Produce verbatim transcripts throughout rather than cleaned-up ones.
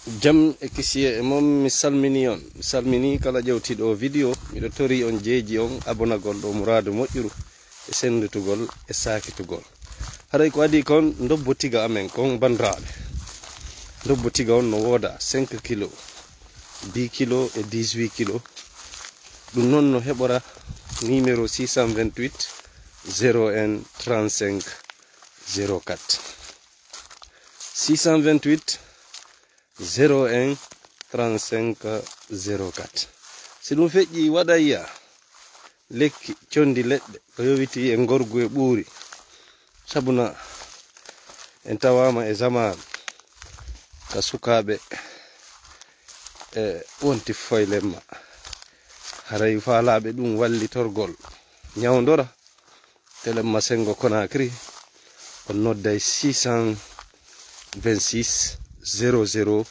Jam e kisiye e mon, mi salmini on. Mi salmini kala ƴewtiiɗo o video. Miɗo tori on jeeji on abonagol ɗo muraadu moƴƴuru e sennditugol e saakitugol. Haray ko adii kon ndobbo tiga amen kon, banndiraaɓe. Ndobbo tiga on no wooda cinq kilo, dix kilo e dix-huit kilo. Ɗum noon no heɓora numéro six cent vingt-huit zéro un trente-cinq zéro quatre. Six cent vingt-huit zéro un trente-cinq zéro quatre. Si ɗum feƴƴi, waɗayya lekki, condi leɗɗe, ko yowiti e ngorgu e ɓuuri. Sabuna en tawaama e zamaan ka sukaaɓe e wonti foylemma. Haray faalaaɓe ɗum wallitorgol, ñawndora, telemma Senngo Conakry, on nodday six cent vingt-six zéro zéro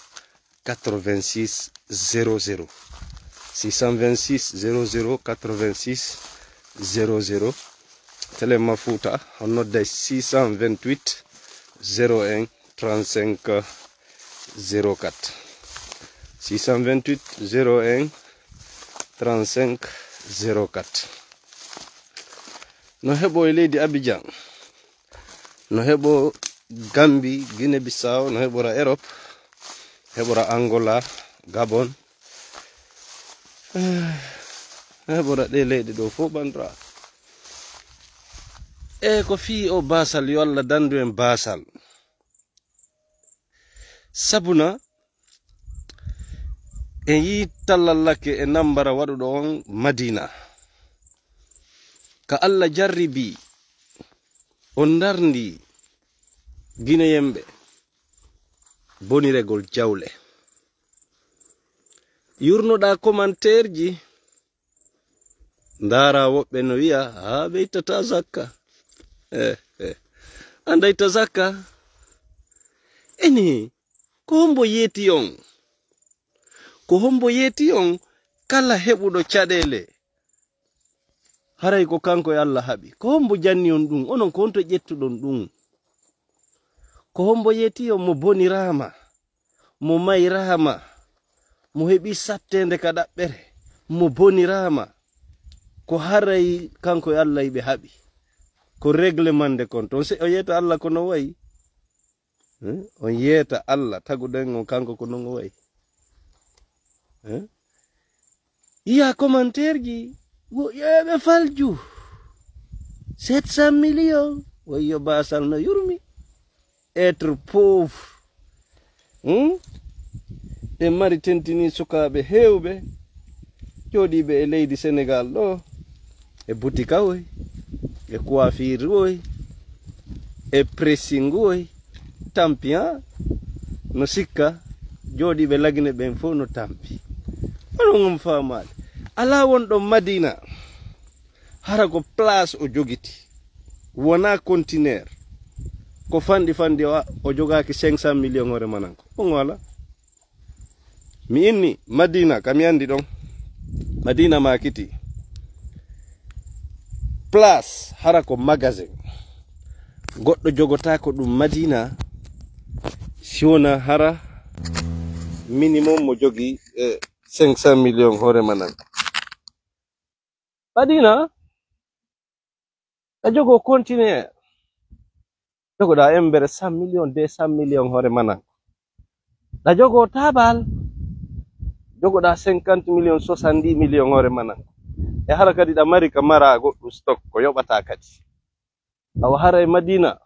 quatre-vingt-six zéro zéro. Six cent vingt-six zéro zéro quatre-vingt-six zéro zéro. Telemma Fuuta, on nodday six cent vingt-huit zéro un trente-cinq zéro quatre. Six cent vingt-huit zéro un trente-cinq zéro quatre. No heɓo e leydi Abidjan, no heɓo Gambie, Guinée Bissau, no heɓora Europe, heɓora Angola, Gabon, eh, no heɓora ɗe leyɗe ɗo fof, banndiraaɓe. E ko fii o baasal, yo Allah danndu en baasal. Sabuna en yii tallallake e nambara waɗuɗo on Madina. Ka Allah jarribi, o ndarndi Gineyemɓe boniregol jawle. Yurnoɗaa commentaire ji, ndaara woɓɓe no wi'a, "Haa ɓe ittata zakka." Eh, eh. Anda itta zakka? Eni, ko hombo yeeti on? Ko hombo yeeti on kala heɓuɗo caɗeele? Haray ko kanko e Allah haɓi. Ko hombo janni on ɗum? Onon ko honto ƴettuɗon ɗum? Ko hombo yeeti on mo boniraama, mo mayraama, mo heɓi satteende ka ɗaɓɓere, mo boniraama? Ko haray kanko e Allah iɓe haɓi. Ko réglement de compte. On se, o yeeta Allah ko no wayi. Eh? On yeeta Allah taguɗen on kanko ko non o wayi. Eh? Yiya commentaire ji, wo yeeɓe falju. Sept cent millions. Wayyo baasal no yurmi. Être pauvre. Hmm? Ɗen mari tentini sukaaɓe heewɓe jooɗiiɓe e leydi Senegal ɗo, e butika oy, e coiffure oy, e pressing oy, tampi, ha? No sikka, jooɗiiɓe Lagine ɓen fof no tampi. Onon on faamaali. Alaa wonɗo Madina, hara ko place o jogiti, wonaa conteneur. Ko fanɗi fanɗi o, o jogaaki cinq cent millions hoore mananko. On wala? Mi inni Madina, ka mi andi ɗon. Madina maakiti. Place, hara ko magasin. Goɗɗo jogotaako ɗum Madina, si wona hara minimum mo jogi, eh, cinq cent millions hoore manan. Madina, ɗa jogo conteneur. Jogoɗa embere cent millions, deux cent millions hoore manan. Ɗa jogo tabal. Jogoɗa cinquante millions, soixante-dix millions hoore manan. E hara kadi ɗa mari ka mara goɗɗum stock ko yoɓata kadi. Awa haray Madina.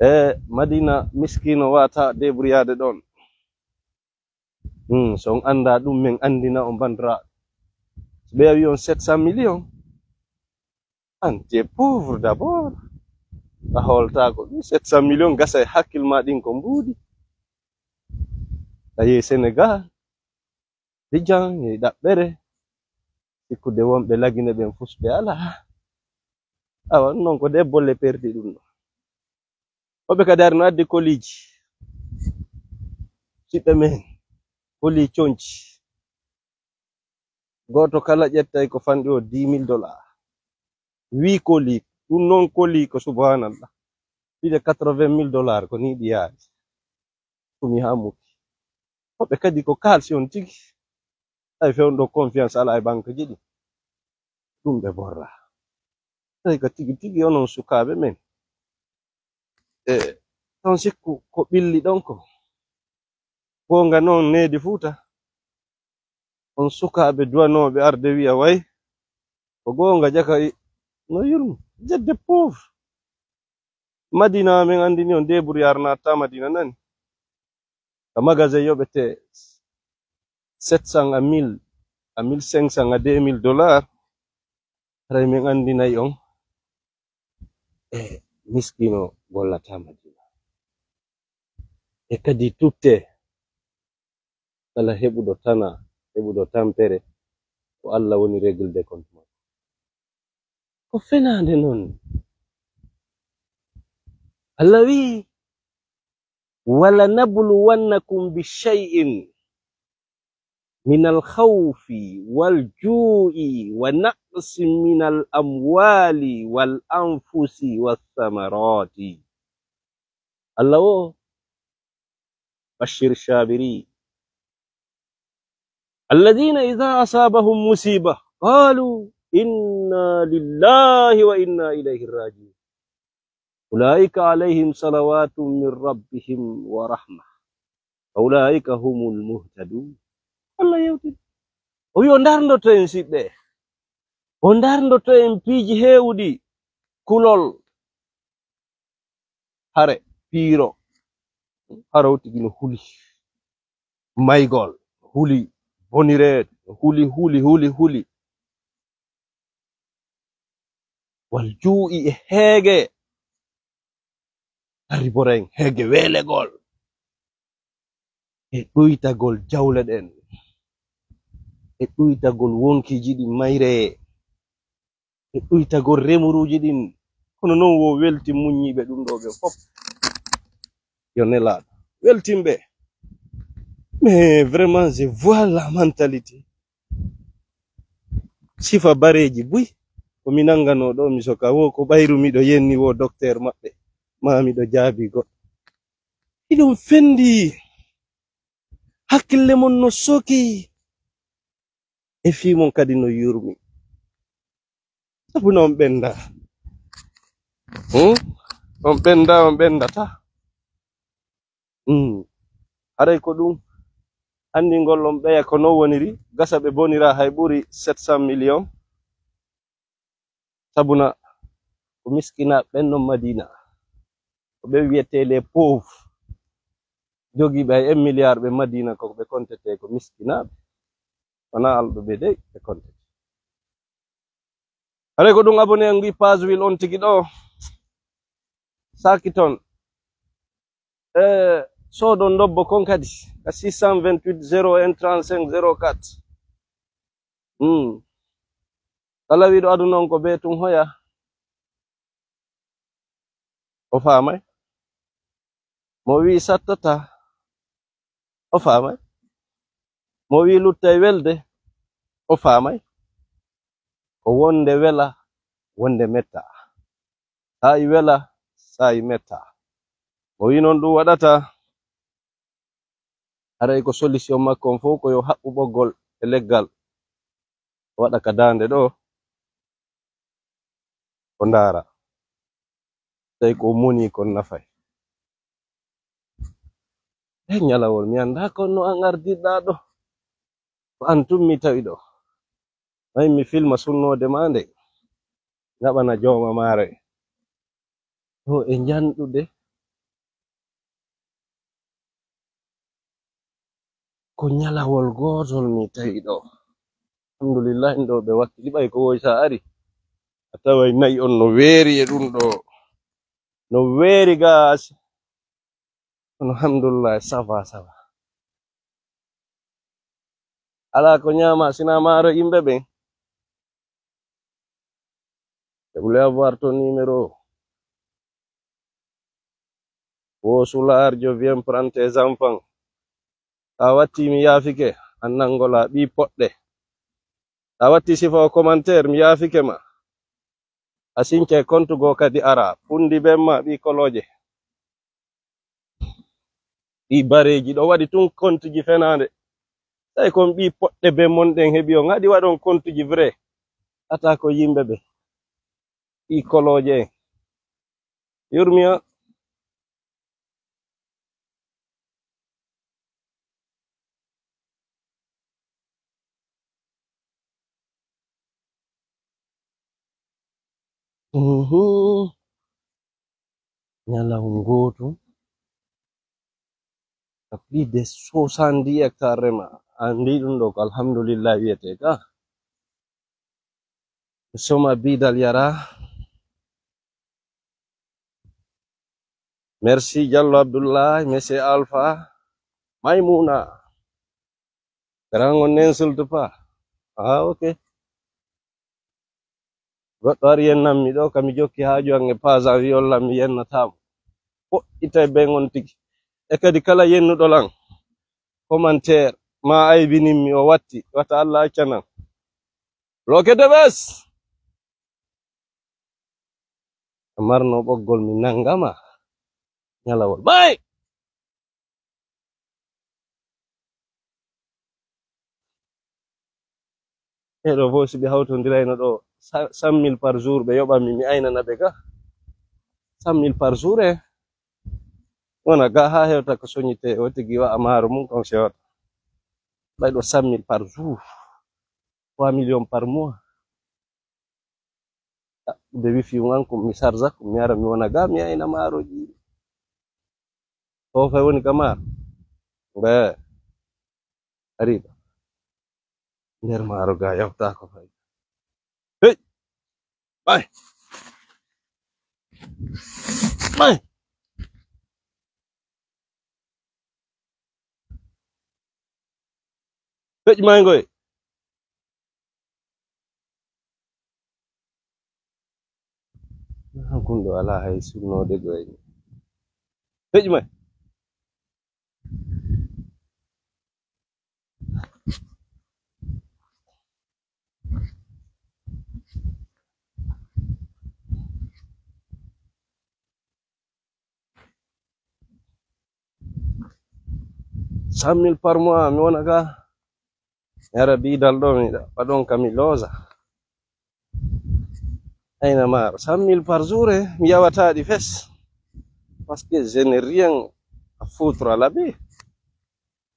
E Madina miskino wata débrouillade ɗon. Hmm, so on anndaa ɗum, min anndina on, banndiraaɓe. So ɓe wi on sept cent millions, an, tu es pauvre d'abord. A hooltaako. Ɗum sept cent millions gasa e hakkil ma ɗin ko mbuuɗi. A yehi Senegal, Abidjan, yehi ɗaɓɓere. Sikkude wonɓe Lagine ɓen fus ɓe alaa. Awa, ɗum noon ko debbo le perdi ɗum ɗo. Woɓɓe kadi ari no addi koliiji. Siɓɓe men, koli conci. Gooto kala ƴettay ko fanɗi o dix mille dollars. Huit koli, ɗum noon koli ko subhanallah. Ɗiɗe quatre-vingt mille dollars ko ni ɗi yaari. Tumi haa muki. Woɓɓe kadi ko kaalisi on tigi. Tawi fewndo confiance alaa e banque ji ɗi. Ɗum ɓe borra. Tawi ka tigi tigi onon sukaaɓe men. E ton sikku ko ɓilli ɗon ko. Goonga noon needi Fuuta. On sukaaɓe duwanooɓe arde wiya way. Ko goonga jaka i-, no yurmi. Vous êtes des pauvres. Madina men anndini on débrouillard natta Madina nani. Ka magasin yoɓete sept cents à mille, à mille cinq cents à deux mille dollars. Haray men anndinay on e miskino gollata Madina. E kadi tutte kala heɓuɗo tana, heɓuɗo tampere, ko Allah woni règle de compte makko. Ko fenaande noon. Allah wi'i, "Wala nabluwannakum bi shay'in min al khawfi wal ju'i wa naqsin min al amwali wal anfusi was samarati." Allah o, "Bashir shabirin. Alladhina idha asabahum musiba qalu inna lillahi wa inna ilayhi raji'un. Ulaika alayhim salawatun min rabbihim wa rahma. Wa ulaika humul muhtadun." Allah yewtini. O wi'i o ndardoto en siɓɓe. O ndardoto en piiji heewuɗi. Kulol. Hare, piiro. Hare o tigi no huli. Maygol, huli. Bonireede, huli, huli, huli, huli. Wal juu'i e heege. Ari bora en heege weelegol. E ɗuytagol jawle ɗen. E ɗuytagol wonkiiji ɗi mayre. E ɗuytagol remuruuji ɗin. Kono non wo welti muññiiɓe ɗum ɗo ɓe fof. Yo nelaaɗo. Weltinɓe. Mais vraiment, je vois la mentalité. Sifa bareeji buy. Ko mi nannganoo ɗo, mi soka wo ko ɓayru miɗo yenni wo docteur maɓɓe. Ma miɗo jaabi goɗɗo. Hiɗum fendi. Hakkille mon no soki. E fii mon kadi no yurmi. Sabu no on ɓenda. Hmm? On ɓenda, on ɓendata. Hmm. Haray ko ɗum. Anndi ngol on ɓeya ko non woniri. Gasa ɓe bonira hay ɓuri sept cents millions. Sabuna ko miskinaaɓe ɓen non Madina. Ko ɓe wiyetee les pauvres. Jogiiɓe hay un milliard ɓe Madina ko ɓe kontetee ko miskinaaɓe. Wonaa alɗuɓe dey ɓe kontetee. Haray ko ɗum abonné an ngi page wil on tigi ɗo. Saaki ton. E soodon ndobbo kon kadi ka six cent vingt-huit zéro un trente-cinq zéro quatre. Hmm. Kala wiɗo aduna on ko bee tun hoya. O faamay. Mo wi'i sattata. O faamay. Mo wi'i luttay welde. O faamay. Ko wonde wela, wonde metta. Saa'i wela, saa'i metta. Mo wi'i non ɗum waɗata. Haray ko solution makko on fof ko yo haɓɓu ɓoggol e leggal. O waɗa ka daande ɗo. O ndaara. Tawi ko moni kon nafay. E ñalawol, mi anndaa ko no an ardirɗaa ɗo. Ko an tun mi tawi ɗo. May mi filma sunnoode maa nde. Naɓana jooma maare. Ɗo e njanɗude. Ko ñalawol gootol mi tawi ɗo. Alhamdulillah, ɗo ɓe wakkili ɓay ko woy sa ari. A taway nayi on no weeri e ɗum ɗo. No weeri gaa. Kono alhamdulillah, ça va, ça va. Alaa ko ñaama, sina maaro yimɓe ɓen. Vous voulez avoir ton numéro. Wo sulaar, je viens prendre tes enfants. Sa watti mi yaafike, an nanngola ɓii poɗɗe. Sa watti sifa o commentaire, mi yaafike ma. A since compte goo kadi ara, pundi ben ma ɓii kolooje. Ɗi bareeji ɗo waɗi tun kontuji fenaande. Tawi kon ɓii poɗɗe be mon ɗen heɓi on, haɗi waɗon kontuji vrai. Ata ko yimɓe ɓe. Ɓii kolooje en. Yurmiya. Mhm. Ñalawma ngootu, plus de soixante-dix hectares rema. Anndi ɗum ɗo ko alhamdulillah wiyetee ka. Soma Bidal Yara. Merci Diallo Abdoulaye, Monsieur Alpha, Maimouna. Grand, on n'insulte pas. Ah, ok. Goɗɗo ari yennanmi ɗo, kami jokki haaju an e page an, wi on lan mi yennataamo. Foɗɗitay ben on tigi. E kadi kala yennuɗo lan commentaire, ma aybinimmi o watti, wata Allah accanan. Loke de bes! A marno ɓoggol mi nangama. Ñalawol. Bay! Ɓeɗo fof, si ɓe hawtondirayno ɗo, cent mille par jour ɓe yoɓanmi, mi aynana ɓe ga. Cent mille par jour, e wona ga ha hewta ko soñite, o tigi wa'a maaro mum kon sewata. Ɓay ɗo cent mille par jour, trois millions par mois. Ɓe wifi an ko mi sarza, ko mi ara mi wona ga, mi ayna maaroji. O fay woni ka maaro. Ɓe ari ɗo. Nder maaro ga yawta ko fay. Hey! Ɓay! Ɓay! Peƴ maygo e. Haa gunɗo alaa hay sunnoode go e. Peƴ may. Cent mille par mois, mi wona ga. Yara bidal ɗo, mi waɗon ka mi loosa. Ayna maaro, cent mille par jour, eh, mi yawata ɗi fes. Parce que je n'ai rien à foutre à l'abbé.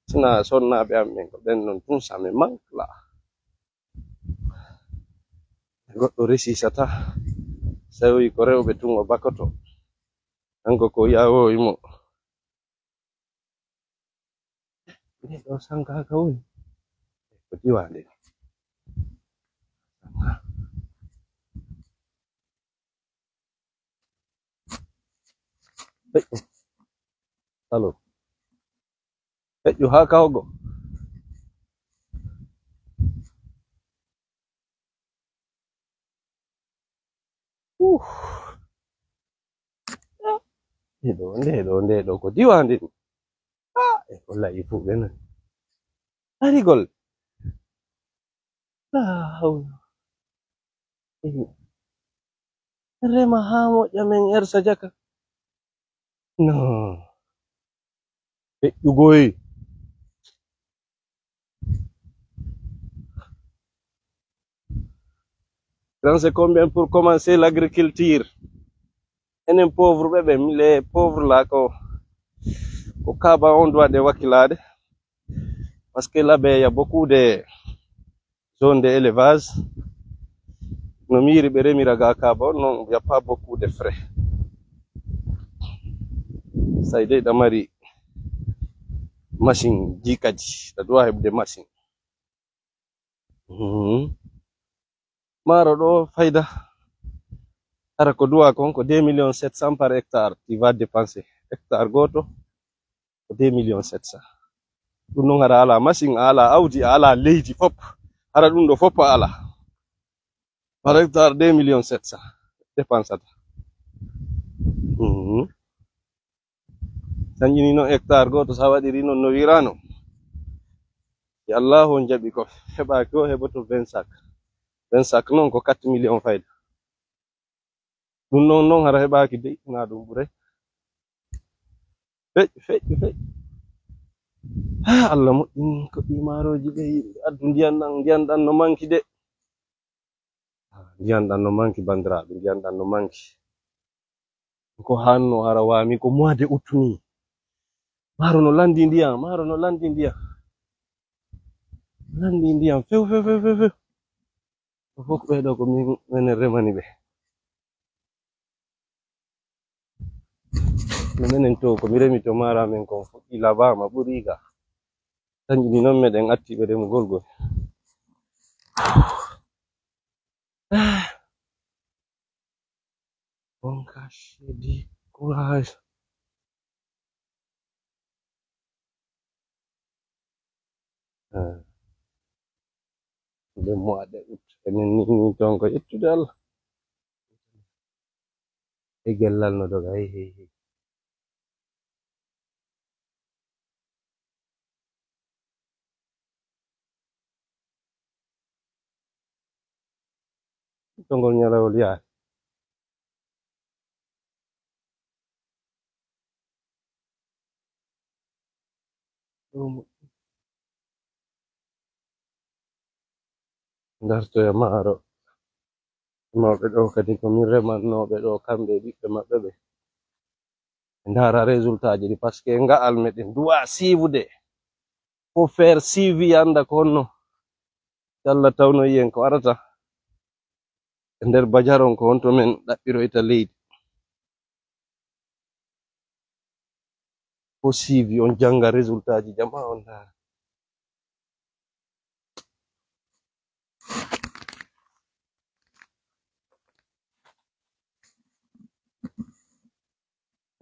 Sina sonnaaɓe am ɓen, ko ɓen non tun, ça me manque là. Goɗɗo resisata. Sawi ko rewɓe tun o bakoto. Kanko ko yawowi mo. Nde ɗo sanka ka woni. Ko diwa nde. Alo. Feƴƴu haa kawgo. Uh. Nde ɗo, nde ɗo, nde ɗo ko diwaande ɗum. Ah, e ko la'i fu ɓe nani. Arigol. La hawla. Rema haa moƴƴa men ersa jaka. Non. Feƴƴugoy. Trente, c'est combien pour commencer l'agriculture? Enen pauvre ɓe ɓe, les pauvres là, ko, ko kaba on doit de wakkilade. Parce que là-bas, il y a beaucoup de zones d'élevage. No miiri ɓe remira ga kaba on, non, il y a pas beaucoup de frais. Sai dai ɗa mari machine ji kadi, ɗa doit heɓude machine. Mhm. Maaro ɗo fayda. Hara ko duwa kon ko deux millions sept cents par hectare, tu vas dépenser. Hectare gooto ko deux millions sept cents. Ɗum non hara ala machine, ala awdi, ala leydi fop. Hara ɗum ɗo fop ala. Par hectare deux millions sept cents dépensata. Mhm. Sañƴini noon hectare gooto, so a waɗiri noon no wi'raano, si Allaahu on jaɓi ko heɓaaki o, heɓoto vingt sacs. Vingt sacs noon ko quatre millions fayda. Ɗum noon, noon hara heɓaaki dey, na ɗum ɓuray. Feƴƴu, feƴƴu, feƴƴu. Ah, Allah moƴƴin ko ɗi maaroji ɗe yimɓe addu ndiyan ɗan, ndiyan ɗan no manki de. Ah, ndiyan ɗan no manki, bandiraaɓe, ndiyan ɗan no manki. Ko hanno ara wami ko mois de août ni. Maaro no landi ndiyan, maaro no landi ndiyan. Landi ndiyan, few, few, few, few, few. Ko fof ɓee ɗo ko min, menen remani ɓe. No menen to, ko mi remi to maaro amen kon fuɗɗi labaama, ɓurii ga. Kanji ni non meɗen atti ɓe remugol gol. Ah. Bon, caché du courage. Ah. Nde mois de août, enen ni, ni ton ko yettude Allah. E gellal no doga, hey, hey, hey. Tongol ñalawol yaari. Ɗum dartoya maaro. Mawɓe ɗo kadi ko min remannooɓe ɗo, kamɓe e ɓiɓɓe maɓɓe ɓe. Ɓe ndaara résultat ji ɗi, parce que nga'al meɗen duwa siiwude. Faut faire suivi, annda ko honno. Yalla tawno yiyen ko arata e nder bajaron, ko honto men ɗaɓɓiroyta leydi. Ko suivi, on jannga résultat ji jama, on ndaara.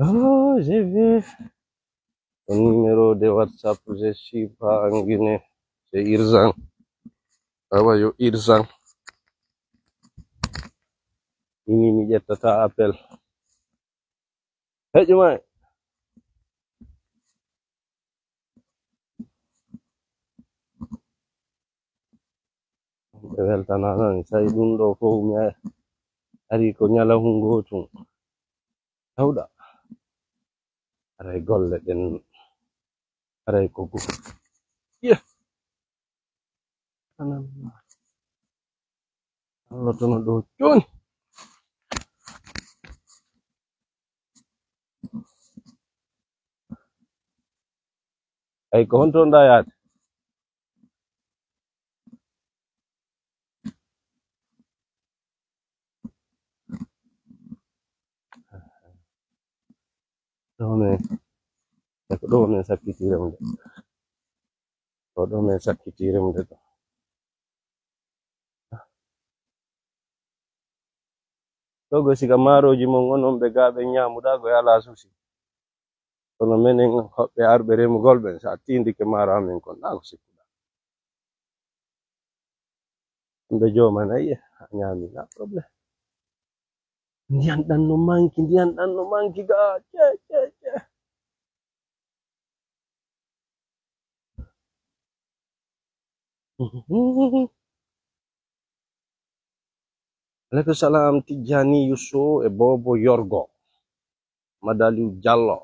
Oh, j'ai vu. Ton numéro de WhatsApp, je suis pas en Guinée. C'est urgent. Awa yo urgent. Ini mi ƴettata appel. Heƴu may. Ɓe weltanaano ni, tawi ɗum ɗo fof mi ari ko ñalawma ngootum. Tawɗa. Aray golle ɗen, aray ko gu-, ye. Anan. Allah tono ɗo jooni. Ay, ko honto nda yaade? Ɗo men, e ko ɗo men sakkitirim de. Ko ɗo men sakkitirim de ɗo. Ɗo go siga maaroji mon onon ɓe ga ɓe ñaamuɗa go e ala susi. Kono menen hoɓɓe arɓe remugol ɓen, sa tindike maaro amen kon, na ko sikkuɗa. Ɓe jooma nayi, a ñaami, na problème. Ndiyan ɗan no manki, ndiyan ɗan no manki ga, ce, ce, ce. Aleykum salam, Tijjani Yuso e Bobo Yorgo. Madaliw Jallo.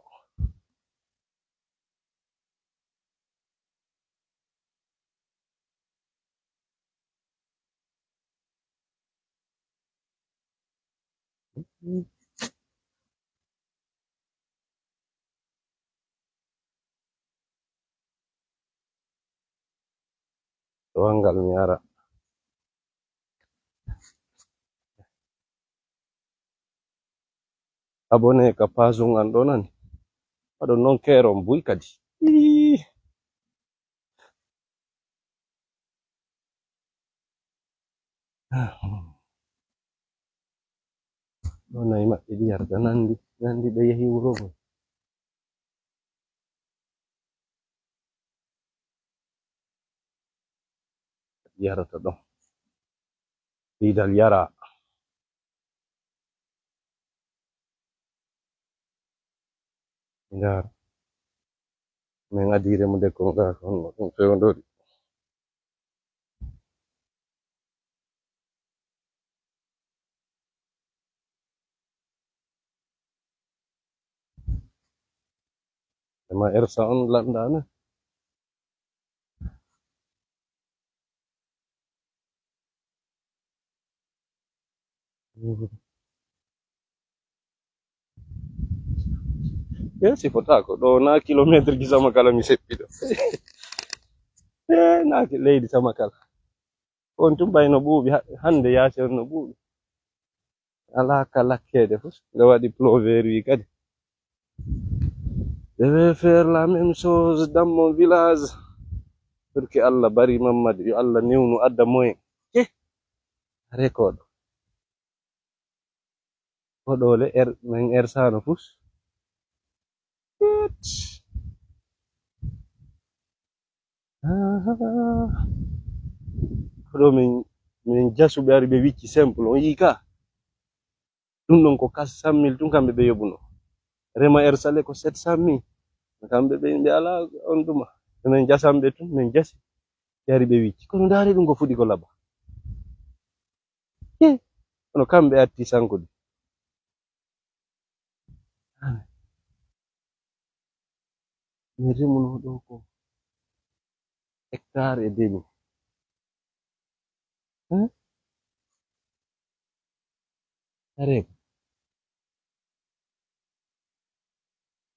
Ɗowal ngal mi ara. Abonné ka page ngan ɗo nani. Waɗo non keeron buy kadi. Ii. Ɗo nayi maɓɓe ɗi yarda nandi, nandi ɓe yahi wuro go. Yarata ɗon. Lidal yara. Ngar. Min adii remude ko ngar honno ɗum fewndori. Ema ersa on lanɗaana. E si fotaako ɗo, na kilometre ji sama kala mi seppi ɗo. E na ki-, leydi sama kala. On tun ɓay no ɓuuɓi, ha-, hande yaasi on no ɓuuɓi. Alaa ka lakkeede fof. Nde waɗi plover wi kadi. Je vais faire la même chose dans mon village. Pour que Allah bari Mammadi, yo Allah newnu adda moyen. Ke? Rekoɗo. Koɗoole er, min ersano fus. Koɗo min, min jasuɓe ari ɓe wicci simple, on yii ka. Ɗum ɗon ko quatre cent mille tun kamɓe ɓe yoɓuno. Rema ersale ko sept cent mille. Kamɓe ɓe, ɓe ala on ɗuma. Min jasamɓe tun, min jasi. Ɓe ari ɓe wicci. Kono ndaari ɗum ko fuɗi ko laba. Hi, kono kamɓe atti sankude. Min remuno ɗo ko hectare e demi. Hein? Are.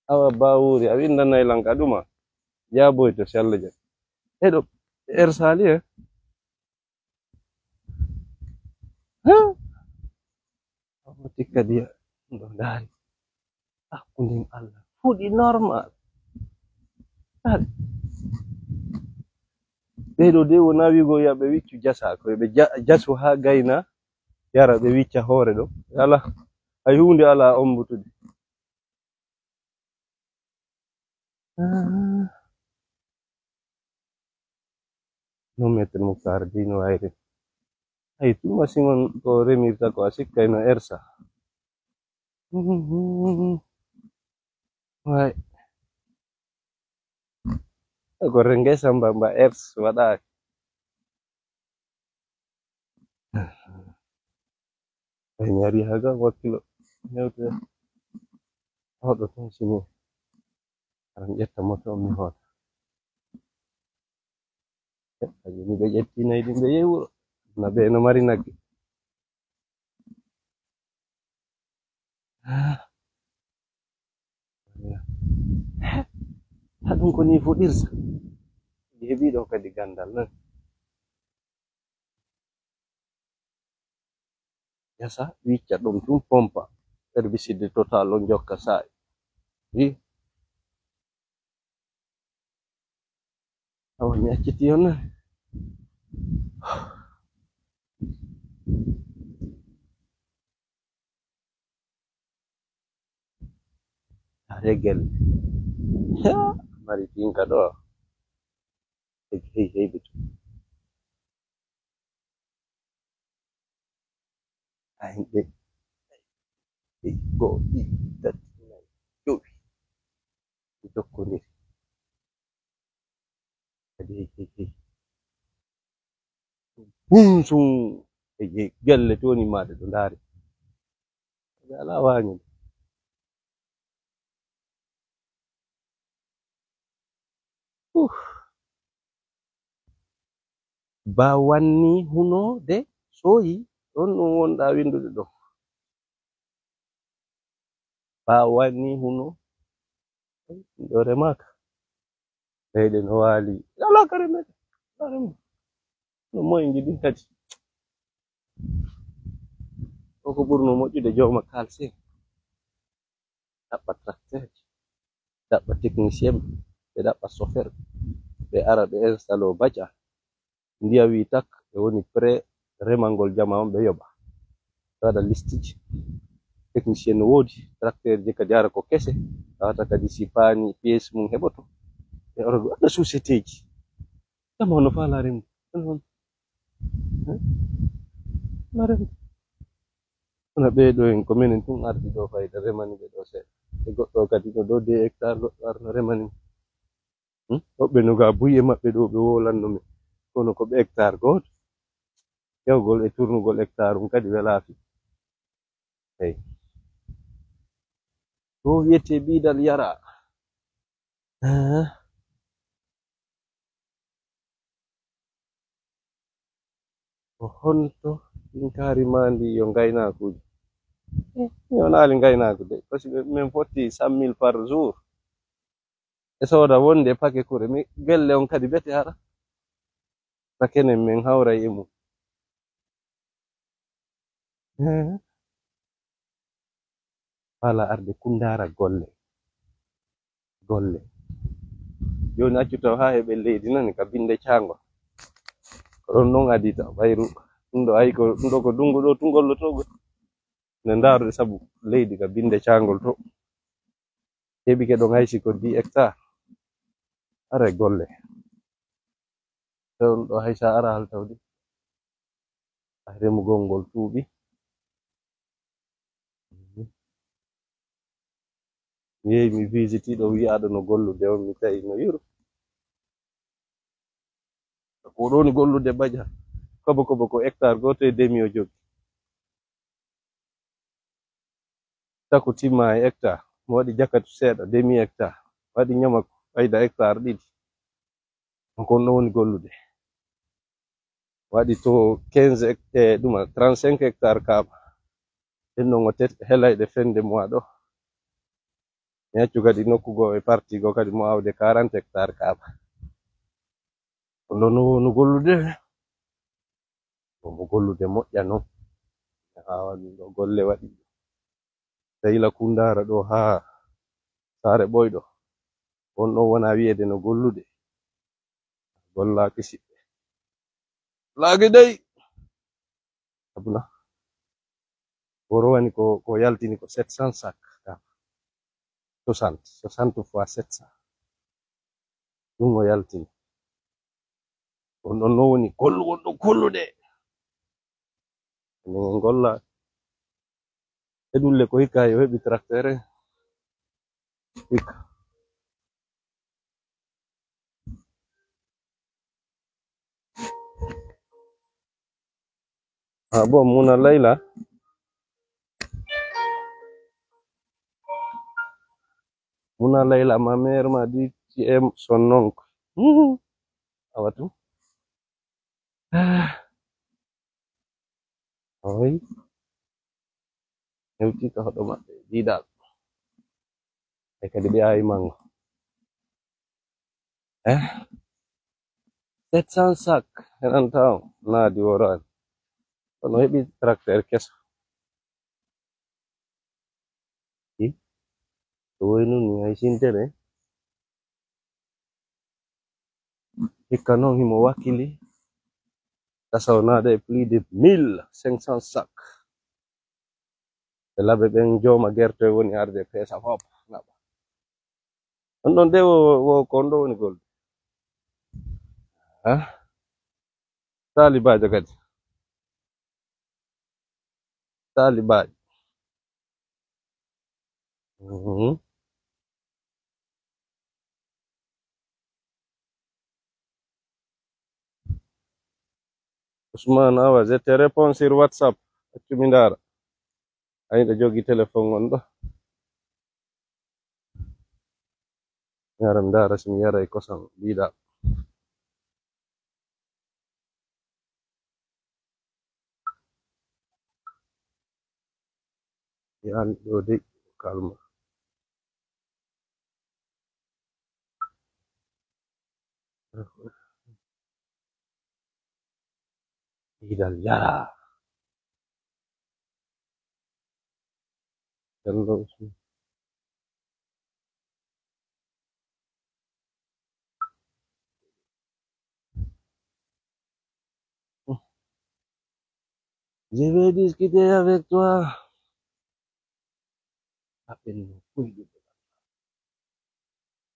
Awa bawuri, a windanay lan ka ɗuma. Jaaboyto si Allah jaɓi. Eɗo ersali, eh? Huh? Awa tikka diya. Ɗo ndaari. Hakkunden Allah. Fuɗi normal. Ndaari. Ɓeɗo de wona wigo yaɓe wiccu jasa. Ko ɓe ja-, jasu ha gayna. Yara ɓe wicca hoore ɗo. Ala. Hay huunde ala ombutude. Ah. No Maître Moutar dino wayri. Ay, tuma singon ko remirta ko a sikkay no ersa. Way. Ko renge samba mba ers waɗaaki. Ay, mi ari haa ga wakkilo hewte. Oɗo tun sini. Aran ƴetta moto on mi hoota. Kaji ni ɓe ƴetti nayi ɗin ɓe yehi wuro. Na ɓe no mari nagge. Ah. Ha ɗum ko ni fuɗirta. Ɗi heɓi ɗo kadi gandal non. Yasa wicca ɗum tun pompa. Herbicide total on jokka sa'i. Wi. Awa mi acciti on na. Regel. Mari tinka ɗo. Hey, hey, hey, bitu. Ay, ɗe. Ɗe. Go, ɗiɗi, tati, nayi, jowi. Ɗi tokkondiri. Kadi, hey, hey, hey. Bum, sum. Hey, hey, gelle toni maɗe ɗo ndaari. Ɓe alaa waañude. Uh. Ba wanni huno de soyi, ɗon ɗum wonɗa windude ɗo. Ba wanni huno, ɗo remaka. Leyɗe no waali. Alaa ka remete. Alaa remete. No moye njiɗi kadi. Koko ɓurno moƴƴude jooma kalse. Ɗaɓɓa tracteur, ɗaɓɓa technicien, ɓe ɗaɓɓa chauffeur, ɓe ara ɓe installe o baƴa. Ndiya wi tak, ɓe woni prêt remangol jama on, ɓe yoɓa. Ɓe waɗa listiji. Technicien no woodi, tracteur je kadi ara ko kese, tawata kadi si paani pièce mum heɓoto. Ɓe ora ɓe waɗa société ji. Jama no faala remde. Ɗum noon. Eh? No remde. Kono ɓee ɗo en ko menen tun ardi ɗo fayda remani ɓe ɗo seeɗa. E goɗɗo kadi no ɗo deux hectares goɗɗo arno remani mo. Hmm? Woɓɓe no ga buy e maɓɓe ɗo ɓe wolanno men. Kono ko ɓe hectare gooto. Yawgol e turnugol hectare um kadi welaafi. Eyi. Ɗo wiyetee biidal yara. Eh. Ko honto Ɗin kaari maa ndi yo ngaynaakuuji. Eh, mi wonaali ngaynaaku de, parce que min fotti cent mille par jour. E sooda wonde pake kure, mi gelle on kadi bete hara. Sakene min hawray e mum. Eh. Fala arde kundaara golle. Golle. Jooni accu taw haa heɓe leydi nani ka binde caangol. Ko ɗon non adii taw ɓayru. Ɗum ɗo ayi ko, ɗum ɗo ko dungu ɗo tun gollotoo. Nde ndaarude sabu leydi ka binde caangol to. Heɓike ɗon haysi ko dix hectares. Are golle. Ɗon ɗo haysa ara hal tawde. Remugol ngol tuuɓi. Mi yehi mi visiti ɗo wi'aaɗo no gollude on, mi tawi no yuru. Ko ɗo woni gollude baƴa. Kobo kobo ko hectare gooto e demi o jogi. Tako timma e hectare. Mo waɗi jakatu seeɗa, demi hectare. Waɗi ñamako, ɓayda hectare ɗiɗi. Ko ɗon woni gollude. Waɗi to quinze hec-, e ɗuma trente-cinq hectares kaaba. Ɗen non o tet-, helayɗe fende mo waɗo. Mi accu kadi nokku goo e parti goo kadi mo awde quarante hectares kaaba. Ko ɗon no, no gollude. Ko mo gollude moƴƴa non. Haa waɗi ɗo golle waɗi. Tayla Kundaara ɗo haa Saare Ɓoyɗo. On ɗon wona wiyeede no gollude. Gollaaki siɓɓe. Laage dey. Abuna. Woro woni ko, ko yaltini ko sept cents sacs. Soixante, soixante fois sept cents. Ɗum o yaltini. On ɗon no woni gollu, on ɗon gollude. Enen en golla. E ɗulle ko hikka yo heɓi tracteur en. Hikka. Ah bon, Muna Layla. Muna Layla, ma mère m'a dit tu aimes son oncle. Awa tu. Ah. Oy. Hewti ka hoɗo maɓɓe. Diidal. E kadi ɓe awi mango. Eh? Sept cents sacs. Heɗan taw. Naadi woraani. Kono heɓi tracteur keso. I? Ko woy nun ni hay sintere. Hikka noon himo wakkili. Tasaw naada e plus de mille cinq cents sacs. E laɓe ɓen jooma gerte woni arde peesa fof naɓa. On ɗon de wo, wo ko on ɗo woni golde. Ha? Taalibaajo kadi. Taalibaajo. Mhm. Ousmane, awa, je te réponds sur WhatsApp. Accu mi ndaara. Ay, ɗo jogi téléphone on ɗo. Mi ara mi ndaara si mi yaray kosam, mbiɗa. Yaani ɗo dey, calme. Idal yara. Hello. Je vais discuter avec toi. Appelle nous.